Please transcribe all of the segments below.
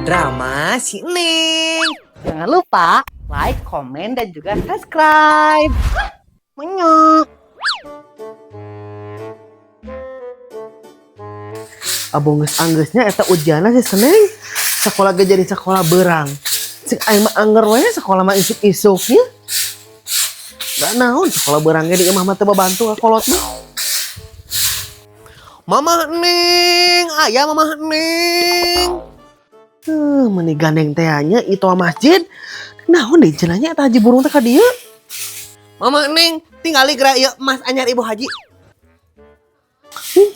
Drama si Neng. Jangan lupa like, komen, dan juga subscribe. Menyok. Abong geus anggeusnya eta ujianna si Seneng. Sekolah ge jadi sekolah berang. Cek aing mah anger we sekolah mah isuk-isuknya. Gak naon sekolah berang ge di imah mah teu babantu ka kolot mah. Mama Neng, aya Mama Neng. Meni gandeng teh nya itu masjid. Naon deui cenah nya eta haji burung teh ka dieu? Mama Neng, tinggali geura ieu emas anyar Ibu Haji.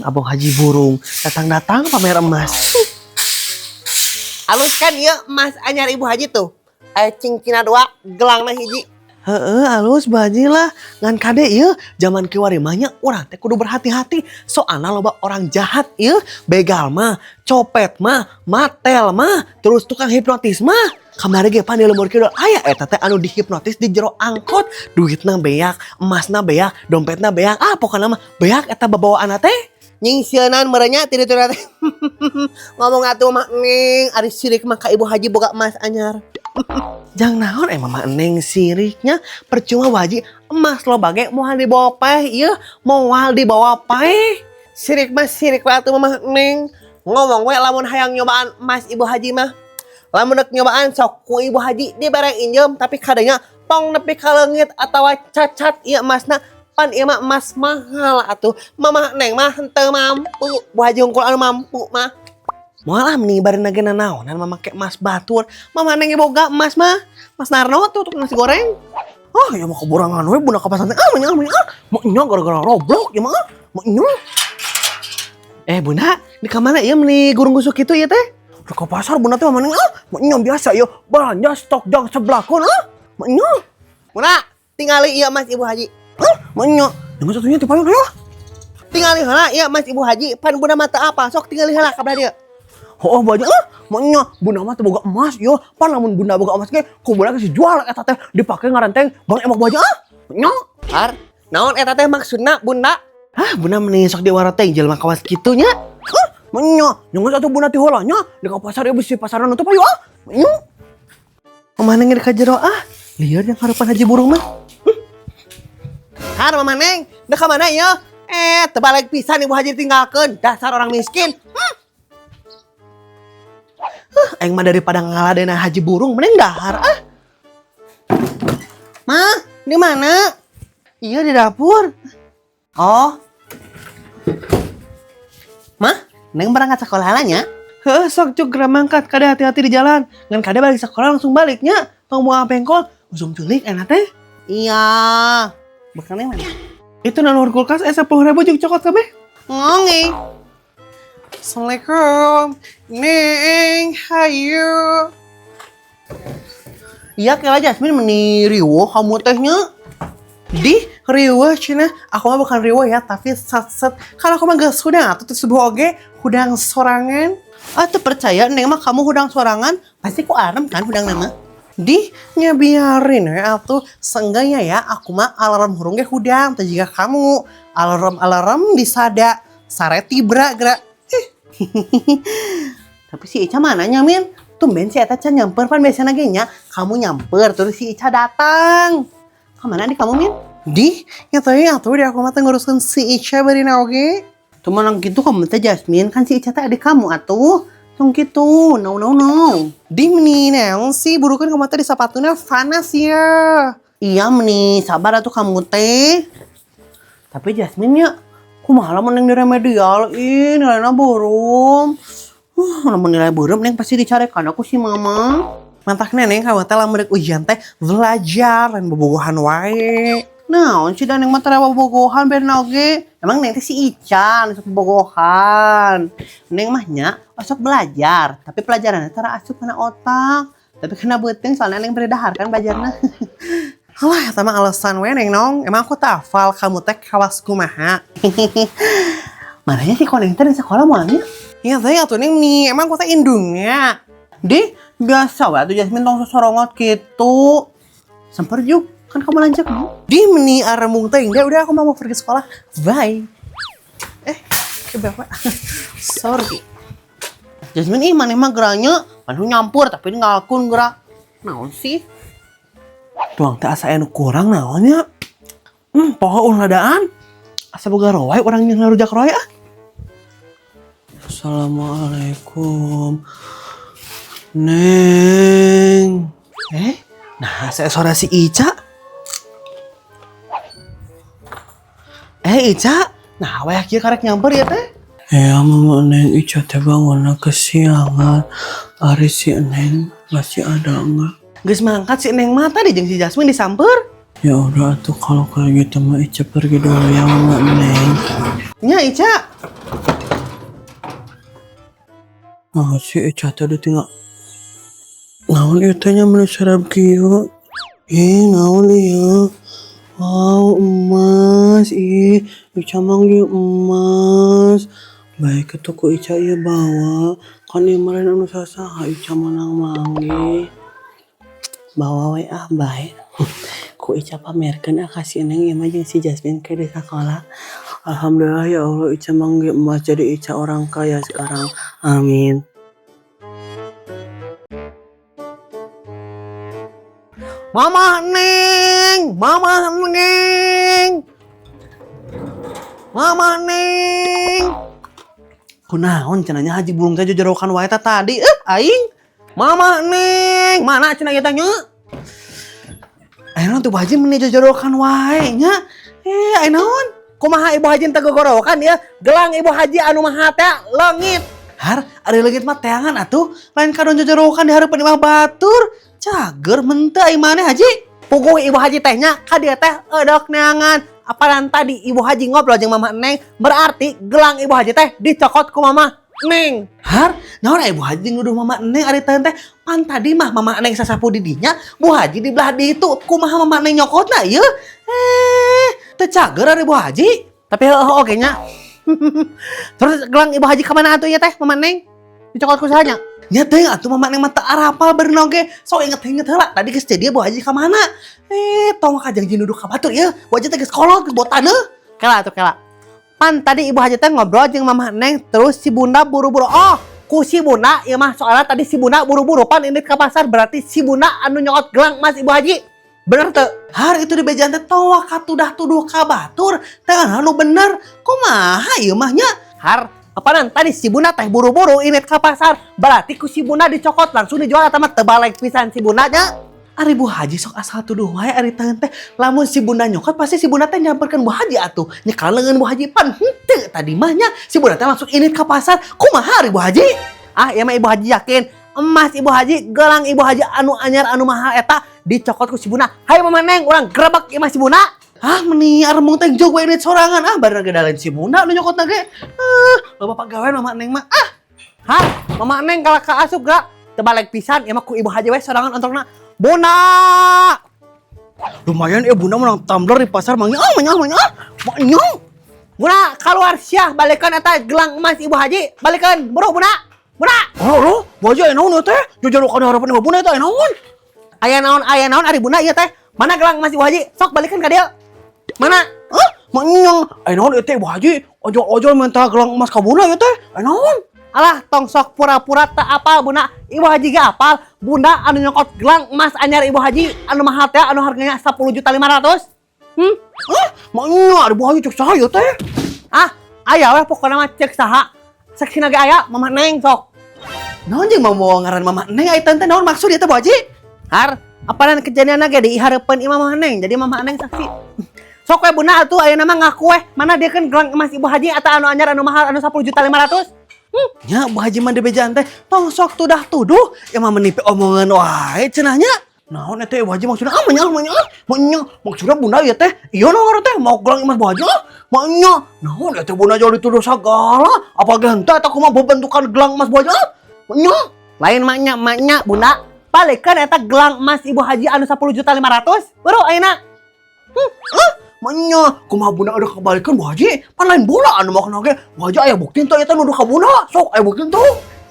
Abang haji burung datang-datang pamer emas. Alus kan ieu emas anyar Ibu Haji tuh. Aya cingcina dua, gelangna hiji. Heeh, alus Bu Haji lah. Ngan kade ieu zaman kiwari mah nya urang teh kudu berhati-hati. Soalna loba orang jahat ieu, begal mah, copet mah, matel mah, terus tukang hipnotis mah. Kamari ge pan di lembur kidul aya eta teh anu dihipnotis di jero angkot, duitna beak, emasna beak, dompetna beak, ah pokokna mah beak eta babawaanna teh. Nyingsieunan merenya ti ditu teh. Ngomong atuh Mama Neng, ari sirik mah ka Ibu Haji boga emas anyar. Jang naon Mama Neng siriknya, percuma Bu Haji emas loba ge moal dibawa paeh ieu, moal dibawa paeh. Sirik mah sirik we atuh Mama Neng. Ngomong we lamun hayang nyobaan emas Ibu Haji mah. Lamun rek nyobaan sok ku Ibu Haji dibere injem, tapi kadanya tong nepi ka leungit atawa cacat ieu emasna, pan ieu mah emas mahal atuh. Mama Neng mah henteu mampu, Bu Haji hungkul anu mampu mah. Moal ah meni bari ge nanaonan mah make emas batur. Mama Neng ge boga emas mah. Mas Narno tuh tukang nasi goreng. Ah, ya mah keborangan we bunda ka pasar teh. Ah, menya menya ah. Menya gara-gara Roblox ya mah. Ah. Menya. Bunda, di kamana ieu meni gurung gusuk kitu ieu teh? Rek ka pasar bunda teh Mama Neng ah. Menya biasa ieu belanja stok jang seblakon ah. Menya. Bunda, tingali ieu emas Ibu Haji. Hah? Menya. Dengan satunya ti payun ayo. Tingali heula ieu emas Ibu Haji, pan bunda mah teu apa, sok tingali heula ka belah dieu. Oh, Bu Haji, ah, menya bunda mah teu boga emas ieu. Pan lamun bunda boga emas ge, ku bunda geus dijual eta teh dipake ngarenteng Bang Emok Bu Haji ah. Menya. Har, naon eta teh maksudna bunda? Hah, bunda meni sok diwara teh jelema kawas kitu nya. Hah, menya. Nyawa atuh bunda ti heula nya, di ka pasar ieu bisi pasaran nutup ayo ah. Menya. Mama Neng ka jero ah. Lieur yang harapan haji burung mah. Har Mama Neng, dek ka mana ieu? Terbalik pisan Ibu Haji ditinggalkeun, dasar orang miskin. Aing mah daripada ngaladena haji burung mending dahar ah. Mah, di mana? Iya di dapur. Oh. Mah, Neng berangkat sekolah lah nya. Heuh, sok cuk geura mangkat, kade hati-hati di jalan. Ngan kade balik sekolah langsung baliknya. Tong buang pengkol, usum culik enak teh. Iya. Bekalnya mana? Itu naluhur kulkas 10.000 jeung cokot kabeh. Ngonge. Assalamualaikum. Neng, hayu. Iya, kela Jasmine meni riweuh kamu tehnya. Di riweuh cenah, aku mah bukan riweuh ya, tapi sat-sat. Kalau aku mah geus hudang atuh teu subuh oge, hudang sorangan. Ah, teu percaya Neng mah kamu hudang sorangan, pasti ku alarm kan hudang nama. Di nya biarin we atuh, seenggaknya ya aku mah alarm hurung ge hudang, teu jiga kamu. Alarm-alarm disada, sare tibra geura. Tapi si Ica mana nyamin? Tumben si Eta can nyamper pan biasana ge nya. Kamu nyamper terus si Ica datang. Kemana di kamu Min? Di, ya teh atuh di aku mah teh nguruskeun si Ica barina oge. Cuma nang gitu kamu teh Jasmine kan si Ica teh adik kamu atuh. Tong gitu, no no no. Di meni naon sih burukan kamu teh di sapatuna panas ya. Iya meni, sabar atuh kamu teh. Tapi Jasmine ya, kumaha lamun Neng di remedial, ih nilainya beureum. Lamun nilai beureum Neng pasti dicarekan aku si mama. Mantak Neng kamu teh lamun rek ujian teh belajar dan bobogohan wae. Naon sih da Neng mah teu bobogohan bener oge. Emang Neng teh si Ica nu sok bobogohan. Neng mah nya osok belajar, tapi pelajarannya tara asup kana otak. Tapi kena beuteung soalnya Neng bere dahar kan belajarna. Alah, eta mah alasan we Neng Nong. Emang aku teh hafal kamu teh kawas kumaha. Mananya si koneng teh di sekolah moalnya? Iya teh atuh Neng nih, emang aku teh indungnya. Di biasa we atuh Jasmine tong sosorongot gitu. Semper juk, kan kamu lanjut mau. Di meni arembung teh, enggak udah aku mau pergi sekolah. Bye. Ke bapak. Sorry. Jasmine ih maneh mah geranya Anu nyampur tapi ngalkun gerak. Naon sih? Tuang teh asa anu kurang naonnya. Poho ladaan. Asa boga roy urang yang ngarujak roy ah. Assalamualaikum. Neng. Eh, nah saya suara si Ica. Eh Ica, nah weh kieu karek nyamper ya teh. Ya mama Neng, Ica teh bangunna kesiangan. Ari si Neng masih ada enggak? Geus mangkat si Neng mah tadi jeung si Jasmine disamper. Ya udah atuh kalau kayak gitu mah Ica pergi dulu ya mama Neng. Nya Ica. Nah si Ica teh udah tinggal. Naon ieu teh nya meuni sarap kieu? Ih, naon ieu? Wow, emas. Ih, Ica manggil emas. Baik ke toko Ica ieu bawa. Kan ieu mah lain anu sasaha Ica menang manggih. Bawa we ah bae. Ku Ica pamerkeun ah ka si Neng ieu mah jeung si Jasmine ke di sakola. Alhamdulillah ya Allah, Ica manggih emas, jadi Ica orang kaya sekarang. Amin. Mama Neng, Mama Neng. Mama Neng. Kunaon cenah nya Haji Bulung teh jojokan wae teh tadi aing. Mama Neng, mana cenah ieu teh nya? Ayeuna tuh Bu Haji meni jojorokan wae nya. Eh, aya naon? Kumaha Ibu Haji teh gogorowokan ya? Gelang Ibu Haji anu maha teh leungit. Har, ari leungit mah teangan atuh. Lain kadon jojorowokan di hareupeun imah batur. Cager menteu aing maneh Haji. Puguh Ibu Haji teh nya ka dieu teh eudok neangan. Apanan tadi Ibu Haji ngobrol jeung Mama Neng, berarti gelang Ibu Haji teh dicokot ku Mama Neng. Har, naon Ibu Haji nuduh Mama Neng ari teh teh? Pan tadi mah Mama Neng sasapu di dinya, Bu Haji di belah ditu. Kumaha Mama Neng nyokotna ieu? Teu cager ari Bu Haji. Tapi heueuh oge nya. Terus gelang Ibu Haji ka mana atuh ieu teh Mama Neng? Dicokot ku saha nya? Nya teh atuh Mama Neng mah teu arapal beurna oge. Sok inget-inget heula tadi geus jadi Bu Haji ka mana? Tong kajang jeung nuduh ka batur ieu. Bu Haji teh geus kolot geus botaneuh. Kela atuh kela. Pan tadi Ibu Haji teh ngobrol jeung Mama Neng, terus si Bunda buru-buru. Oh, ku si Bunda ieu mah soalnya tadi si Bunda buru-buru pan ini ke pasar, berarti si Bunda anu nyokot gelang emas Ibu Haji. Bener teu? Har itu di bejaan teh toa katudah tuduh ka batur. Teh anu bener. Kumaha ieu mah nya? Har, apaanan tadi si Bunda teh buru-buru ini ke pasar, berarti ku si Bunda dicokot langsung dijual atau mah terbalik pisan si Bunda nya. Ari Bu Haji sok asal tuduh wae ari teh teh. Lamun si Bunda nyokot pasti si Bunda teh nyamperkeun Bu Haji atuh. Nyekal leungeun Bu Haji pan henteu tadi mah nya si Bunda teh langsung ini ke pasar. Kumaha ari Bu Haji? Ah, ieu mah Ibu Haji yakin emas Ibu Haji, gelang Ibu Haji anu anyar anu mahal eta dicokot ku si Bunda. Hayu Mama Neng, urang grebek ieu mah si Bunda. Ah, meni aremung teh jog we ini sorangan. Ah, bareng ge lain si Bunda nu nyokotna ge. Ah, loba pagawean Mama Neng mah. Ah. Hah, Mama Neng kalah ka asup ga? Terbalik pisan ieu mah ku Ibu Haji we sorangan ontrokna. Bunda. Lumayan Bunda menang tumbler di pasar mang. Ah, manyah, manyah. Manyah. Bunda, keluar siah balikan eta gelang emas Ibu Haji. Balikan, buru Bunda. Bunda. Oh, lo, Bu Haji aya naon ieu teh? Jojokan harapan Ibu Bunda eta aya naon? Aya naon, aya naon ari Bunda ieu teh? Mana gelang emas Ibu Haji? Sok balikan ka dieu. Mana? Hah? Manyang. Aya naon ieu teh Ibu Haji? Ojol-ojol minta gelang emas ka Bunda ieu teh. Aya naon? Alah, tong sok pura-pura tak apal Bunda. Ibu Haji ge apal. Bunda anu nyokot gelang emas anyar Ibu Haji anu mahal teh anu harganya 10.500.000. Hah? Manyang ari Bu Haji cek saha ieu teh? Ah, aya we pokona mah cek saha. Saksina ge aya Mama Neng sok. Naon jeung mau ngaran Mama Neng aya teh naon maksud ieu teh Bu Haji? Har, apanan kejadianna ge dihareupeun imah Mama Neng. Jadi Mama Neng saksi. Sok we Bunda atuh ayeuna mah ngaku we. Mana dia kan gelang emas Ibu Haji atau anu anyar anu mahal anu 10.500.000. Nya Bu Haji mah dibejaan teh tong sok tudah tuduh ya mah menipe omongan wae cenah nya. Naon eta Ibu Haji maksudna? Ah, manyah, manyah, manyah. Maksudna Bunda ieu teh ieu naon teh mau gelang emas Bu Haji? Ah, manyah. Naon eta Bunda jauh dituduh sagala? Apalagi henteu eta kumaha bentukan gelang emas Bu Haji? Ah, manyah. Lain maknya, maknya Bunda. Balikan eta gelang emas Ibu Haji anu 10.500.000. Bro ayeuna. Ah, manyah. Kumaha Bunda udah kebalikan Bu Haji? Pan lain bola anu makna ge. Bu Haji aya bukti teu eta nuduh ka Bunda? Sok aya bukti teu?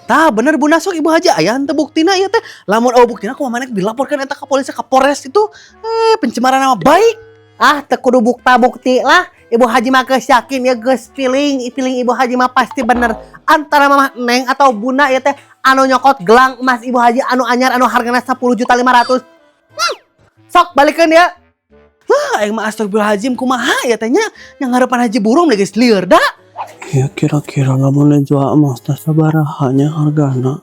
Tah bener Bunda sok Ibu Haji aya henteu buktina ieu teh. Lamun eueuh buktina kumaha maneh dilaporkeun eta ka polisi ka Polres itu. Pencemaran nama baik. Ah, teu kudu bukta-bukti lah. Ibu Haji mah geus yakin ya, geus feeling, feeling Ibu Haji mah pasti bener. Antara Mama Neng atau Bunda ya teh anu nyokot gelang emas Ibu Haji anu anyar anu hargana 10 juta 500. Sok balikeun ya. Wah, aing mah astagfirullahaladzim, kumaha ya teh nya, yang harapan haji burung lagi lieur da. Ya, kira-kira lamun jual emas teh sabaraha nya hargana?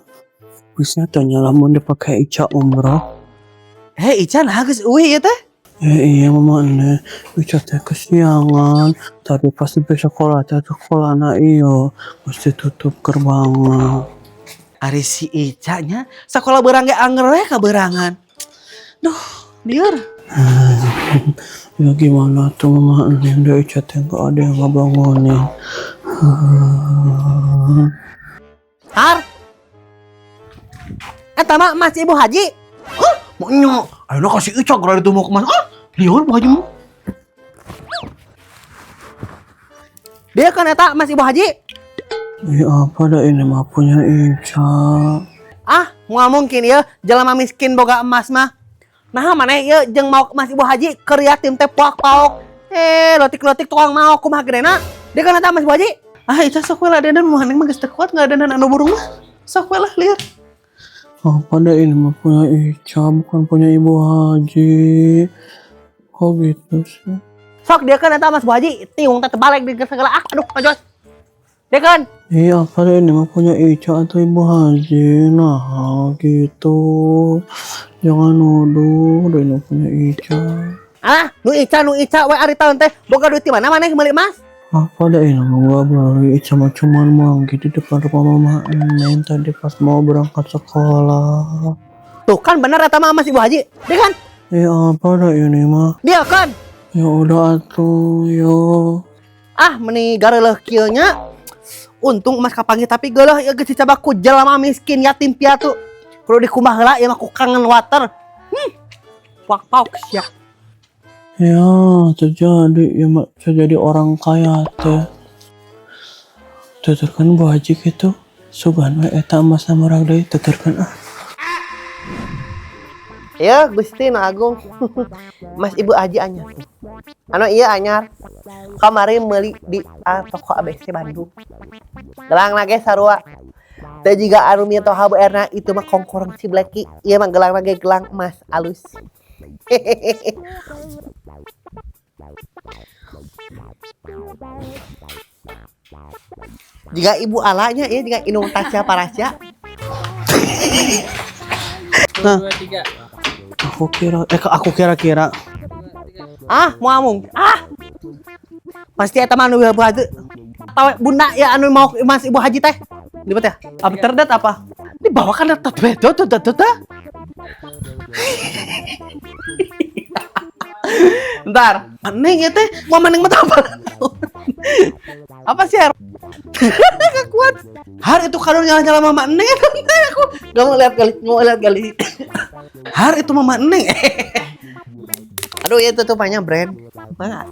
Bisa tanya lamun dipakai Ica umroh. Hei, Ica, nah geus euy ieu teh. Eh, iya, Mama Neng, Ica teh kesiangan. Tadi pas di sekolah teh sekolahna iyo mesti tutup gerbangnya. Ari si Ica nya sekolah beurang ge anger we kaberangan. Duh, lieur. Ya gimana tuh, Mama Neng, udah Ica teh nggak ada yang ngebangunin. Har. Eta mah emas Ibu Haji. Hah? Maknya, ayeuna kasih Ica gara itu mau ke mana? Ah, lieur Bu Haji mah. Dia kan eta emas Ibu Haji. Eh, apa dah, ini mah punya Ica. Ah, moal mungkin ya jelema miskin boga emas mah. Nah, maneh ieu jeung mau emas Ibu Haji keur yatim teh poak-paok. Eh, lotik-lotik tukang mau kumaha gedena. Dia kan eta emas Ibu Haji. Ah, Ica sok we ladenan, Mama Neng mah geus teu kuat ngaladenan anu burung mah. Sok we lah, lieur. Apa dah, ini mah punya Ica, bukan punya Ibu Haji. Kok gitu sih? Sok dia kan eta emas Bu Haji, tiung teh terbalik di segala, ah, aduh, ngajos. Dia kan Iya, apa dah, ini mah punya Ica atau Ibu Haji? Nah, gitu. Jangan nuduh, udah ini punya Ica. Ah, nu Ica we ari taun teh boga duit di mana maneh meuli emas? Apa dah, ini mah gua beli, Ica mah cuman mau gitu depan rumah Mama Neng tadi pas mau berangkat sekolah. Tuh kan bener eta mah emas Ibu Haji. Dia kan? Eh, apa dah, ini mah? Dia kan? Ya udah atuh, yo. Ah, meni gareuleuh kieu nya. Untung emas kapanggih, tapi geuleuh ieu geus dicabak ku jelema miskin yatim piatu. Kudu dikumbah heula ieu mah ku Kangen Water. Pauk pauk sia. Ya, terjadi ya mak terjadi orang kaya teh. Tuturkan Bu Haji gitu. Sugan we eta emas murag deui, tuturkan ah. Ya, Gusti Nu Agung. Mas Ibu Haji anyar. Anu iya anyar. Kamari meuli di toko ABC Bandung. Gelang lagi sarua. Teh jiga anu mitoha Bu Erna itu mah kongkorong si Blacky. Ieu mah gelang lagi gelang emas alus. Jika ibu alanya ya jika Inung Tasya Parasya. Nah. Aku kira eh aku kira-kira Ah, mau amung. Ah. Pasti eta mah anu Ibu Haji. Tahu bunda ya anu mau emas Ibu Haji teh. Libat ya? After that apa? Dibawa kan dat bedo tuh dat dat. Bentar, Neng ya teh, mau maneng mata apa? Apa sih, Har? Gak kuat. Har, itu kalau nyala-nyala Mama Neng aku gak mau lihat kali, nggak mau lihat kali. Har, itu Mama Neng. Aduh, ya tutupannya brand. Mana?